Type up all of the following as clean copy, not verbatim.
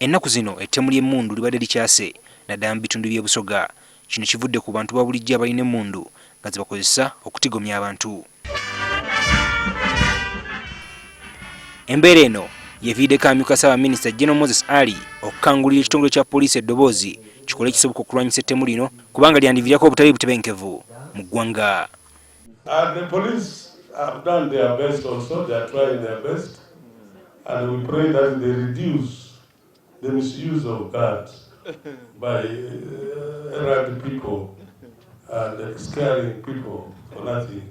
Ennaku zino ettemu ly'emmundu libadde likyase naddala mu bitundu by'e Busoga. Kino kivudde ku bantu ba bulijjo abalina emmundu nga zebakozesa okutigomya abantu. Embeera eno yeviiddeko amyuka Ssaabaminisita General Moses Ali okukangulira ekitongole kya poliisi eddoboozi kikole ekisoboka okulwanyisa ettemu lino kubanga lyandiviirako obutali butebenkevu mu ggwanga. And the police have done their best also, they are trying their best. And we pray that they reduce the misuse of guns by errant people and scaring people for nothing.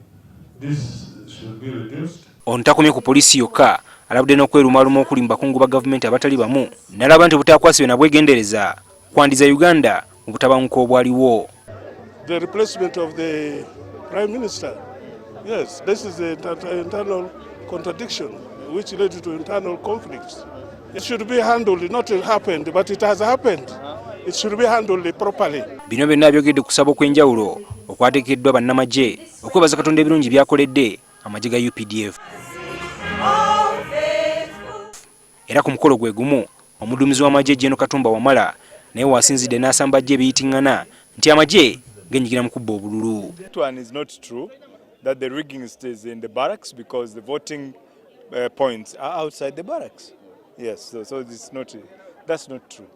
This should be reduced. Ono takomye ku poliisi yokka, alabudde n'okwerumaaluma okuli mu bakungu ba gavumenti abatali bamu n'alaba nti obutakwasibwe na bwegendereza kwandiza Uganda mu butabanguko obwaliwo. The replacement of the Prime Minister. Yes, this is the internal contradiction which led to internal conflicts. It should be handled, not it happened, but it has happened. It should be handled properly. Bino byonna byogedde ku kusaba okw'enjawulo okwateekeddwa bannamagye okwebaza Katonda ebirungi by'akoledde amagye ga UPDF. Era ku mukolo gwe gumu omuduumizi w'amagye Gen Katumba Wamala naye waasinzidde n'asambajja ebiyitingana nti amagye genyigira mu kubba obululu. That one is not true, that the rigging stays in the barracks because the voting points are outside the barracks. Yes, so it's not, that's not true.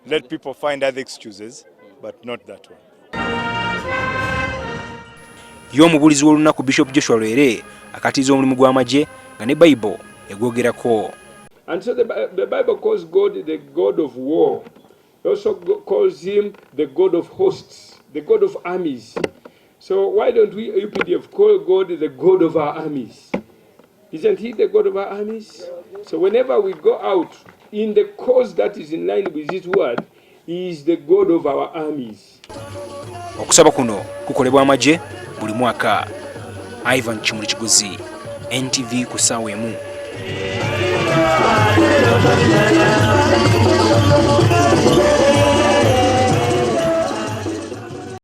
Let people find other excuses, but not that one. Ye omubuulizi w'olunaku Bishop Joshua Lwere akatiriza omulimu gw'amagye nga ne Bible egwogerako. And so the Bible calls God the God of war. It also calls him the God of hosts, the God of armies. So why don't we UPDF call God the God of our armies? Isn't he the God of our armies? So whenever we go out in the cause that is in line with his word, he is the God of our armies. Okusaba kuno kukolebwa amagye buli mwaka. Ivan Kimuli Kigozi, NTV ku ssaawa emu.